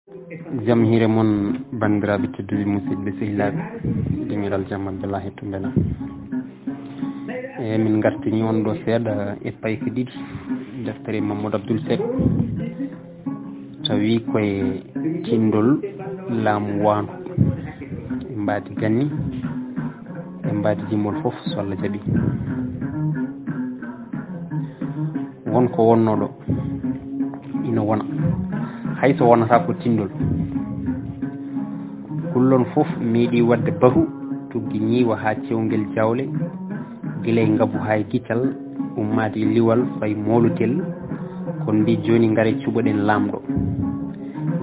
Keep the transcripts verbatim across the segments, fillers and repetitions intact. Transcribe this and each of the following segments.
Jam hiire mon, banndiraaɓe tedduɓe, musidɓe sehilaaɓe, deŋiral jam Abdullahi Tumbela. E min ngartini on ɗo seeɗa e payka ɗiɗi deftere Mamadou Abdoul Seck, tawi koye tindol laamu waandu. E mbaadi ganni, e mbaadi jimol fof, so Allah jaɓi. Won ko wonnoo ɗo ina wona, hay so wonata ko tindol. Kullon fof meeɗi waɗde batu, tuggi ñiiwa haa cewngel jawle, gila e ngabu haa e giccal, ummaade e liwal fayi moolotel, kono mbi jooni ngare cuɓoɗen laamɗo.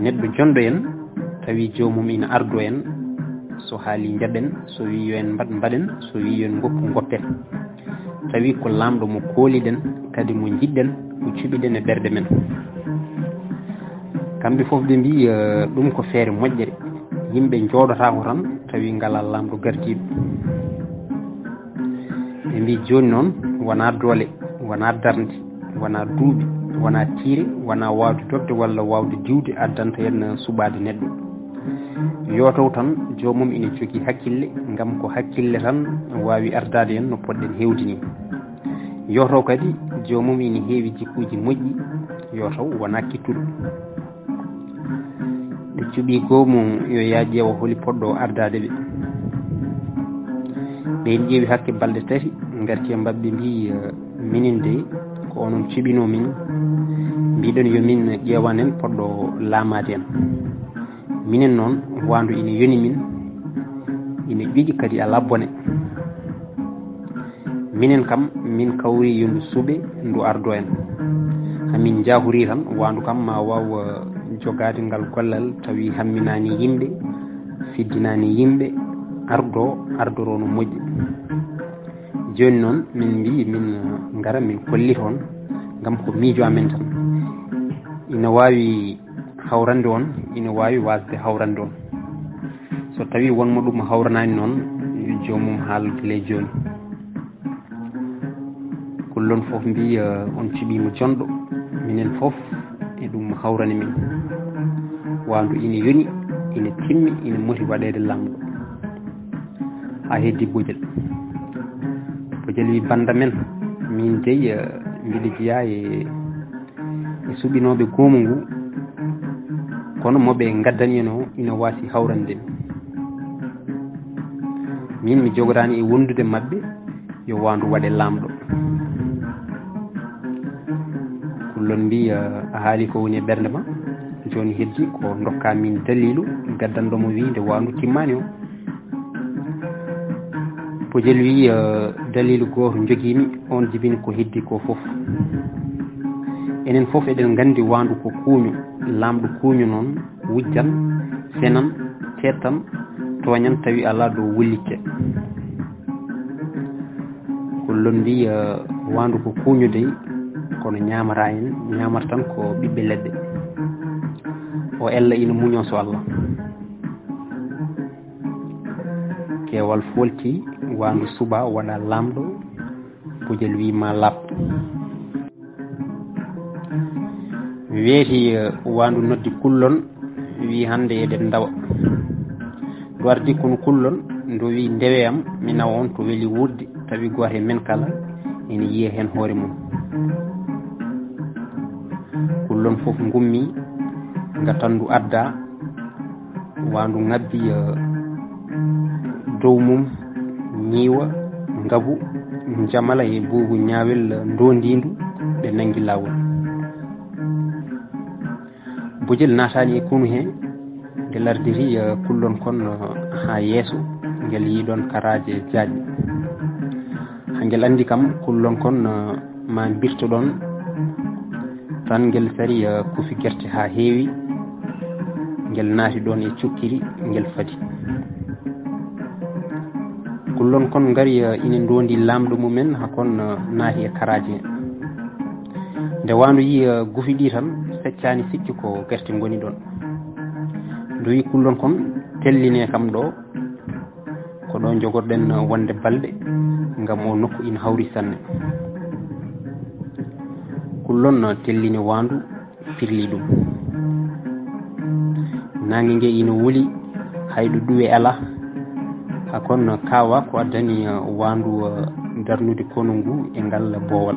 Neɗɗo jonɗo en, tawi joomum ina ardo en, so haali njaɓen, so wi yo en mbaɗ mbaɗen, so wi yo en ngoppu ngoppen. Tawi ko laamɗo mo kooliɗen, kadi mo njiɗɗen, mo cuɓiɗen e ɓerɗe men. Kamɓe fof ɓe mbi, eh, ɗum ko feere moƴƴere. Yimɓe njooɗotaako tan, tawi ngalaa laamɗo gardiiɗo. Ɓe mbi jooni noon, wonaa doole, wonaa darnde, wonaa duuɓi, wonaa tiire, wonaa waawde dogde walla waawde diwde addanta en suɓaade neɗɗo. Yo taw tan joomum ina jogii hakkille, ngam ko hakkille tan waawi ardaade en no poɗɗen heewde ni. Yo taw kadi joomum ina heewi jikkuuji moƴƴi, yo taw wonaa kittuɗo. Ɓe cuɓii goomu yo yaa ƴeewa holi poɗɗo ardaade ɓe. Ɓeen ƴeewi hakke balɗe tati, ngarti e maɓɓe mbi, eh, minen de ko onon cuɓinoo min, mbiɗon yo min ƴeewan en poɗɗo laamaade en. Minen noon, waandu ina yoni min, ina ƴoƴi kadi alaa bone. Minen kam, min kawri yo ndu suɓe, ndu ardo en. Hamin njahori tan, waandu kam ma waaw, eh, jogaade ngal gollal, tawi hamminaani yimɓe, fiddinaani yimɓe, ardo, ardoro no moƴƴi. Jooni noon, min mbi, min, eh, ngara, min kollita on, ngam ko miijo amen tan. Ina waawi hawrande on, ina waawi waasde hawrande on. So tawi won mo ɗum hawranaani noon, yo joomum haal gila jooni. Kullon fof mbi, eh, on cuɓiima jonɗo, minen fof e ɗum hawrani min. Waandu ina yoni, ina timmi, ina moti waɗeede laamɗo. Haa heddi Bojel. Bojel wi, bannda men, min dey, eh, mbiɗa jeyaa e, e suɓinooɓe goomu ngu, kono mo ɓe ngaddani en o ina waasi hawrande mi. Min mi jogodaani e wondude maɓɓe, yo waandu waɗe laamɗo. Kullon mbi, eh, a haali ko woni e ɓernde ma, jooni heddi ko ndokkaa min daliilu gaddanɗo mo wiide waandu timmaani o. Bojel wi, eh, daliilu gooto njogiimi, on jibini ko heddi ko fof. Enen fof eɗen nganndi waandu ko kuuño, laamɗo kuuño noon wujjan, fenan, teettan, tooñan tawi alaa ɗo wullitte. Kullon mbi, eh, waandu ko kuuño dey, kono ñaamata en, ñaamata tan ko ɓiɓɓe leɗɗe. O ella ina muñoo so Allah. Keewal foolti, waandu suɓa waɗa laamɗo, Bojel wi ma laaɓ. Weeti, eh, waandu noddi Kullon, wi hannde eɗen ndawa. Ndu ardi kono Kullon, ndu wi ndewe am, mi nawa on to weli wuurde, tawi gooto e men kala ina yiya heen hoore mum. Kullon fof ngummi, ngatan ndu adda, waandu ŋabbi, eh, dow mum, ñiiwa, ngabu, njamala e buubu ñaawel, eh, ndondiindu, ɓe nanngi laawol. Bojel naataani e konu hee, ngel ardiri, eh, Kullon kon, eh, haa yeeso, ngel yii ɗoon karaaje jaajɗe. Haa ngel anndi kam, Kullon kon, eh, ma mbirto ɗoon, tan ngel sari, eh, kufi gerte haa heewi, ngel naati ɗoon e cukkiri, ngel fadi. Kullon kon ngari, eh, ina ndoondi laamɗo mumen, haa kon, eh, naati e karaaje. Nde waandu yii, eh, gufi ɗi tan, feccaani sikki ko gerte ngoni ɗoon. Ndu wi Kullon kon, tellinee kam ɗo, ko ɗo njogorɗen wonde balɗe, ngam o nokku ina hawri sanne. Kullon tellini waandu, pirli ɗum. Naange nge ina wuli, hay ɗo ɗuwe alaa. Haa kono kaawa ko addani, eh, waandu, eh, darnude konu ngu e ngal boowal.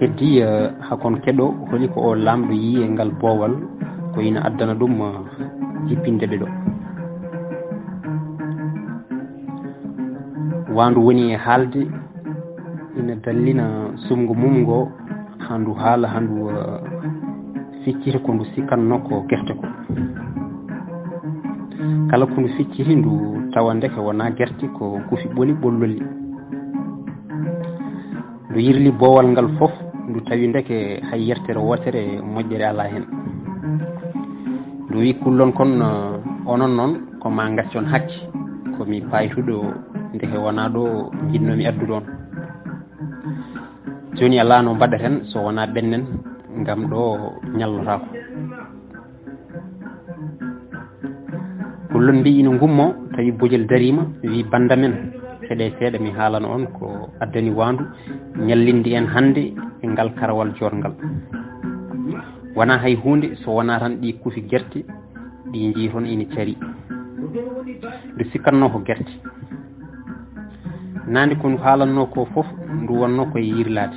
Heddi, eh, haa kono keɗo, holi ko o laamɗo yii e ngal boowal, ko ina addana ɗum, eh, jippinde ɓe ɗo. Waandu woni e haalde, ina dallina sumngo mum ngo, haa ndu haala, haa ndu, eh, ficcita ko ndu sikkatnoo ko gerte ko. Kala ko ndu ficciti, ndu tawa ndeke wonaa gerte, ko gufi ɓoli ɓollolli. Ndu yirli boowal ngal fof, ndu tawi ndeke hay yertere wootere moƴƴere alaa heen. Ndu wi kullon kon, eh, onon noon, ko maa ngaccon hakke, ko mi paaytuɗo, ndeke wonaa ɗo njiɗnoomi addude on. Jooni alaa no mbaɗaten so wonaa ɓennen, ngam ɗo ñallotaako. Kullon mbi ina ngummo, tawi bojel dariima, wi bannda men, seeɗa seeɗa mi haalana on ko addani waandu ñallinde en hannde e ngal karawal joorngal. Wonaa hay huunde so wonaa tan ɗi kufi gerte, ɗi njii toon ina cari. Ndu sikkatnoo ko gerte. Naande ko ndu haalannoo ko fof, ndu wonnoo ko e yirlaade.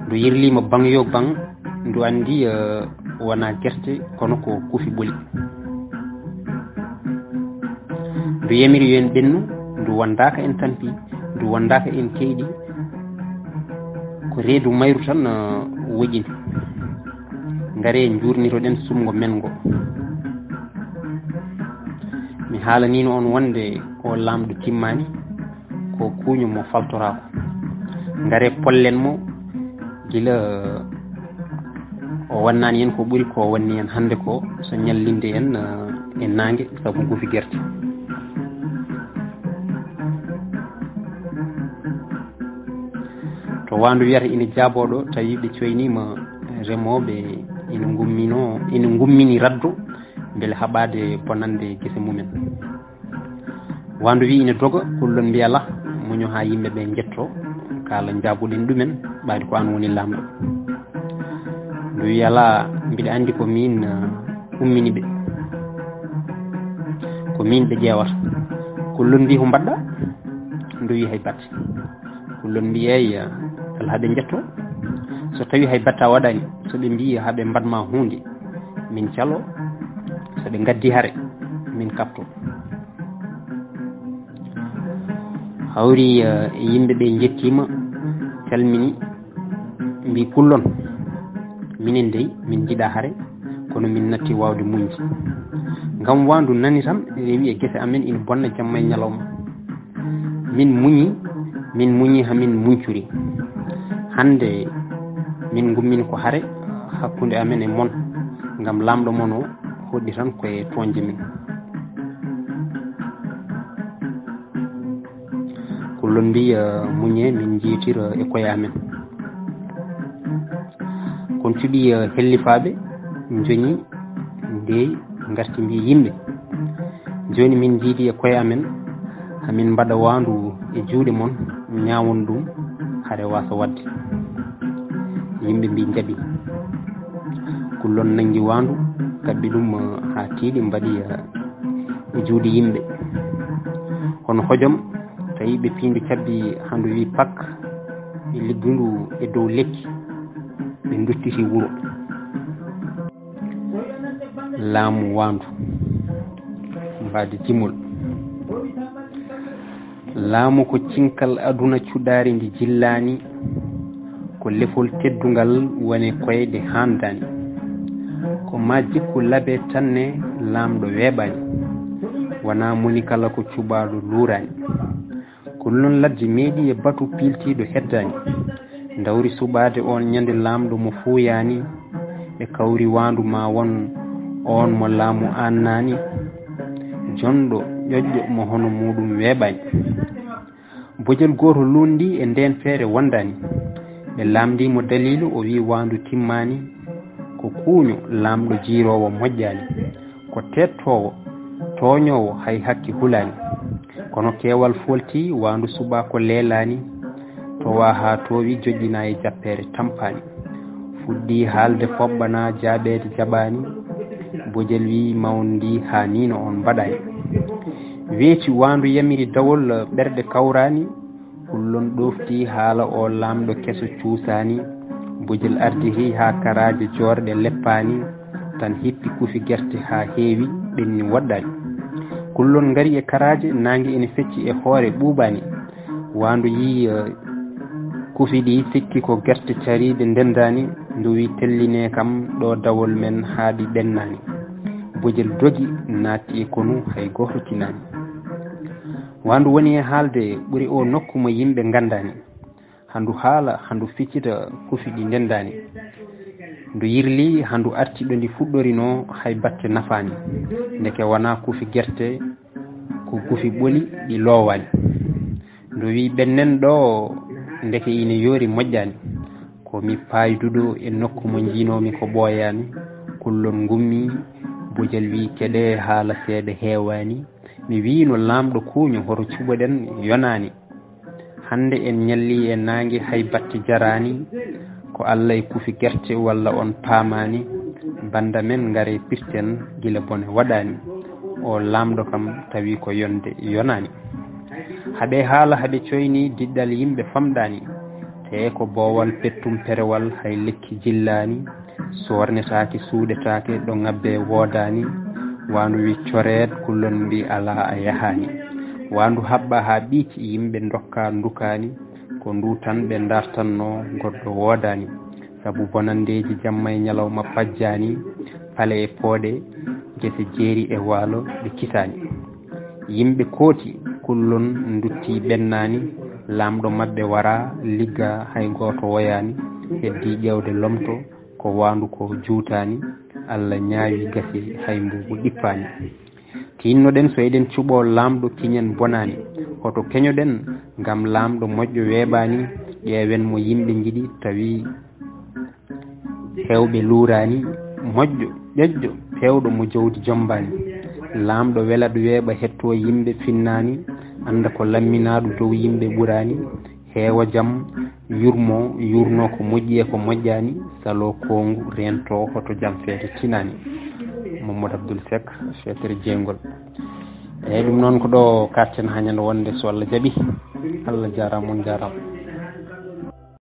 Ndu yirliima baŋ yo baŋ, ndu anndi, eh, wonaa gerte, kono ko kufi ɓoli. Ndu yamiri yo en ɓennu, ndu wondaaka en tampi, ndu wondaaka en keyɗi. Ko reedu mayru tan, eh, woƴini. Ngaree njuurnitoɗen sumngo men ngo. Mi haalaniino on wonde o laamɗo timmaani, ko kuuño mo faltoraako. Ngaree pollen mo gila o wannaani en ko ɓuri ko wanni en hannde ko, so ñallinde en, eh, e naange sabu gufi gerte. To waandu wiyata ina jaaboo ɗo, tawi ɓe coyniima remooɓe ina ngumminoo, ina ngummini raddo mbele haɓaade bonande gese mumen. Waandu wi ina doga, kullon mbiya lah, muño haa yimɓe ɓe njettoo, kaala njaabuɗen ɗumen, ɓayde ko aan woni laamɗo. Ndu wiya lah, mbiɗa anndi ko miin, uh, ummini ɓe. Ko miin ɓe ƴeewata. Kullon mbi ko mbaɗɗa? Ndu wi hay batte. Kullon mbi eey, alaa ɓe njettoo. So tawi hay batte a waɗaani, so ɓe mbi haa ɓe mbaɗ ma huunde, min calo. So ɓe ngaddi hare, min kapto. Hawri, eh, yimɓe ɓe njettiima, calmini, mbi kullon. Minen dey, min njiɗa hare, kono min natti waawde muñde. Ngam waandu nani tan, rewi e gese amen ina bonna jamma e ñalawma. Min muñi, min muñi haa min muñcori. Hannde min ngummini ko hare hakkunde amen e mon, ngam laamɗo mon o hoɗi tan ko e tooñde min. Kullon mbiya muñe min njiytira e koye amen. Kon cuɓi, eh, hellifaaɓe njoñi ndey ngarti mbi yimɓe. Jooni min njiidi e koye amen, hamin mbaɗa waandu e juuɗe mon, ñaawon ɗum, hare waasa waɗde. Yimɓe mbi njaɓi. Kullon nanngi waandu, kaɓɓi ɗum, eh, haa tiiɗi, mbaɗi, eh, e juuɗe yimɓe. Hono hojom, tawi ɓe piindi cabbi haa ndu wi pak, ɓe liggi ndu e dow lekki, ɓe nduttiti wuro. Laamu waandu, mbaadi jimol. Laamu ko cinkal aduna cuɗaari ndi jillaani, ko lefol teddungal woni koyɗe haandaani. Ko maa jikku labe tanne laamɗo weeɓaani, wonaa moni kala ko cuɓaaɗo luuraani. Kullon ladde meeɗi e batu piiltiiɗo heddaani. Ndawri suɓaade oon ñande laamɗo mo fuuyaani, ɓe kawri waandu maa won oon mo laamu aannaani. Jonɗo ƴoƴƴo mo hono muuɗum weeɓaani. Bojel gooto luunndi e ndeen feere wondaani. Ɓe laamndii mo daliilu, o wii waandu timmaani. Ko kuuño laamɗo jiiroowo moƴƴaani. Ko teettoowo, tooñoowo, hay hakke hulaani. Kono keewal fooltii, waandu suɓaa ko leelaani. Towaa haa toowi, joƴƴinaa e jappeere tampaani. Fuɗɗii haalde foɓɓanaa, jaabeede jaɓaani. Bojel wiyi, "Mawndi haa nii no on mbaɗaani." Weeti, waandu yamiri dawol, ɓerɗe kawraani. Kullon ɗoofti haala o laamɗo keso cuusaani. Bojel ardiri haa karaaje joorɗe leppaani, tan hippi kufi gerte haa heewi, ɓenni woɗɗaani. Kullon ngari e karaaje, naange ene fecci e hoore ɓuuɓaani. Waandu yii, eh, kufi ɗi, sikki ko gerte cariiɗe ndendaani. Ndu wi, "Tellinee kam ɗo dawol men haa ɗi ɓennaani." Bojel dogi, naatti e konu, hay gooto tinaani. Waandu woni e haalde ɓuri o nokku mo yimɓe nganndaani. Handu haala, handu ficcita, kufi ɗi ndendaani. Ndu yirli, handu arti ɗo ndi fuɗɗorinoo, hay batte nafaani. Ndeke wonaa kufi gerte, ko kufi ɓoli ɗi loowaani. Ndu wi, "Ɓennen ɗo, ndeke ine yoori moƴƴaani. Ko mi paayduɗo e nokku mo njiinoomi ko ɓooyaani." Kullon ngummi, Bojel wi, "Keɗee haala seeɗa heewaani. Mi wiino laamɗo kuuño, hoto cuɓoɗen, yonaani. Hannde en ñalli e naange, hay batte jaraani. Ko Alla e kufi gerte walla on paamaani. Bannda men, ngare pirten gila bone waɗaani. O laamɗo kam tawi ko yonde yonaani. Haɓe haala, haɓe coyni, diɗɗal yimɓe famɗaani. Te ko boowal pettum perewal, hay lekki jillaani. Soornetaake, suuɗetaake, ɗo ŋabbe woodaani." Waandu wi, "Coreet." Kullon mbi, "Alaa, a yahaani." Waandu haɓɓa haa ɓiici, yimɓe ndokka ndukaani. Ko ndu tan ɓe ndartanno, goɗɗo woodaani. Sabu bonanndeeji jamma e ñalawma pajjaani, pale e pooɗe, gese jeeri e waalo ɗe kitaani. Yimɓe kooti, kullon ndutti ɓennaani, laamɗo maɓɓe wara, ligga hay gooto woyaani, heddi ƴeewde lomto, ko waandu ko juutaani, Alla ñaawi gasi hay mbuubu ɗippaani. Tinnoɗen so eɗen cuɓoo laamɗo kiñen bonaani, hoto keñoɗen ngam laamɗo moƴƴo weeɓaani, ƴeewen mo yimɓe njiɗi tawi heewɓe luuraani, moƴƴo, ƴoƴƴo, peewɗo mo jawdi jommbaani. Laamɗo welat weeɓa hettoo yimɓe finnaani, annda ko lamminaaɗo dow yimɓe ɓuraani, heewa jam, yurmo, yurno ko moƴƴi e ko moƴƴaani, salo koongu, reento hoto jam feere tinaani. Mamadou Abdoul Seck, feetere jeygol. Eeyi, ɗum noon ko ɗo karten haa ñande wonde so Allah jaɓi. Allah jaaraama, on jaaraama.